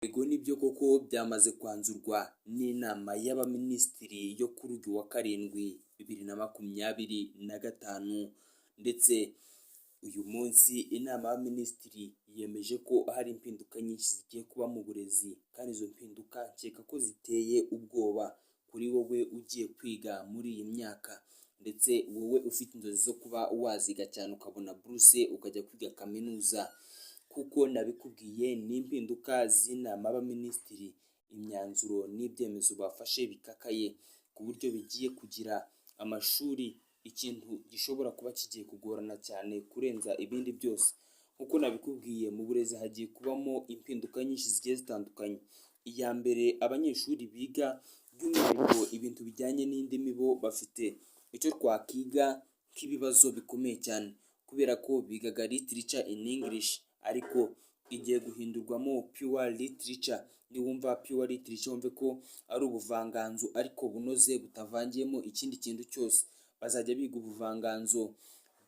Yego, nibyo koko, byamaze kwanzurwa n'inama y'abaminisitiri yo kuri uyu wa karindwi 2025, ndetse uyu munsi inama y'abaminisitiri yemeje ko hari impinduka nyinshi zigiye kuba mu burezi, kandi izo mpinduka nkeka ko ziteye ubwoba kuri wowe ugiye kwiga muri iyi myaka, ndetse wowe ufite inzozi zo kuba waziga cyane ukabona buruse ukajya kwiga kaminuza. Kuko nabikubwiye, ni impinduka z'inama y'abaminisitiri, imyanzuro n'ibyemezo bafashe bikakaye ku buryo bigiye kugira amashuri ikintu gishobora kuba kigiye kugorana cyane kurenza ibindi byose. Nk'uko nabikubwiye, mu burezi hagiye kubamo impinduka nyinshi zigiye zitandukanye. Iya mbere, abanyeshuri biga by'umwihariko ibintu bijyanye n'indimi bo bafite icyo twakiga nk'ibibazo bikomeye cyane, kubera ko bigaga literature in English, ariko igiye guhindurwamo pure literature. Niwumva pure literature, wumve ko ari ubuvanganzo ariko bunoze, butavangiyemo ikindi kintu cyose. Bazajya biga ubuvanganzo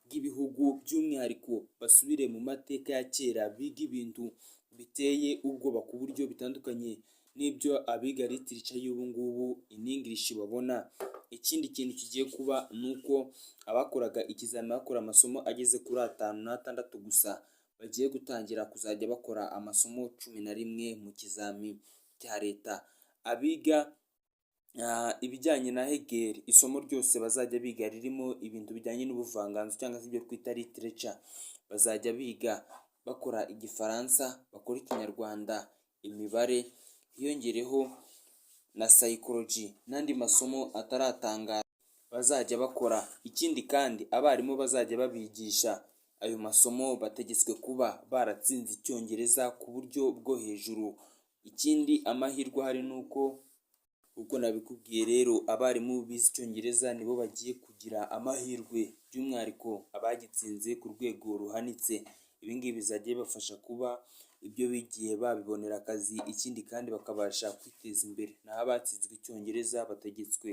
bw'ibihugu, by'umwihariko basubire mu mateka ya kera, biga ibintu biteye ubwoba ku buryo bitandukanye n'ibyo abiga literature y'ubu ngubu in English babona. Ikindi kintu kigiye kuba ni uko abakoraga ikizami bakora amasomo ageze kuri atanu n'atandatu gusa, bagiye gutangira kuzajya bakora amasomo 11 mu kizami cya leta. Abiga ibijyanye na HGL, isomo ryose bazajya biga ririmo ibintu bijyanye n'ubuvanganzo cyangwa se ibyo twita literature, bazajya biga bakora Igifaransa, bakora Ikinyarwanda, imibare, hiyongereho na psychology n'andi masomo ataratangaza bazajya bakora. Ikindi kandi, abarimu bazajya babigisha ayo masomo bategetswe kuba baratsinze Icyongereza ku buryo bwo hejuru. Ikindi, amahirwe ahari ni uko, uko nabikubwiye rero, abarimu bize Icyongereza nibo bagiye kugira amahirwe, by'umwihariko abagitsinze ku rwego ruhanitse. Ibi ngibi bizajya bibafasha kuba ibyo bigiye babibonera akazi, ikindi kandi bakabasha kwiteza imbere. Naho abatsinzwe Icyongereza bategetswe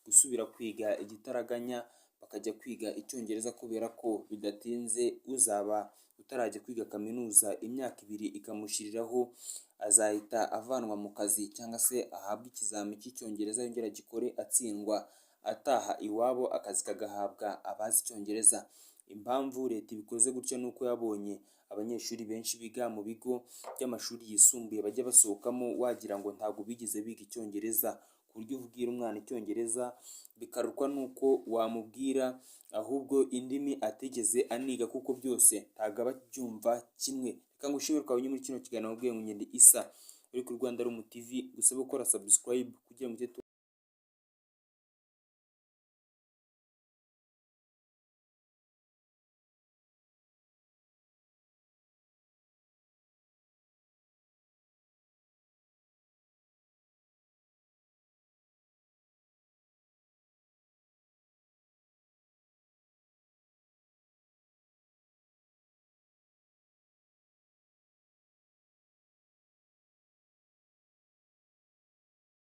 gusubira kwiga igitaraganya, bakajya kwiga Icyongereza, kubera ko bidatinze uzaba utarajya kwiga kaminuza imyaka 2 ikamushyiriraho azahita avanwa mu kazi, cyangwa se ahabwe ikizami cy'Icyongereza yongere agikore atsindwa, ataha iwabo, akazi kagahabwa abazi Icyongereza. Impamvu leta ibikoze gutya ni uko yabonye abanyeshuri benshi biga mu bigo by'amashuri yisumbuye bajya basohokamo wagira ngo ntabwo bigeze biga Icyongereza, ku buryo ubwira umwana Icyongereza bikarutwa n'uko wamubwira ahubwo indimi atigeze aniga, kuko byose ntabwo aba abyumva kimwe. Reka ngushimire twabonye muri kino kiganiro. Nkubwiye ngo ngende isa uri ku Rwanda Rumu TV, gusa gukora subscribe kugira ngo ujye.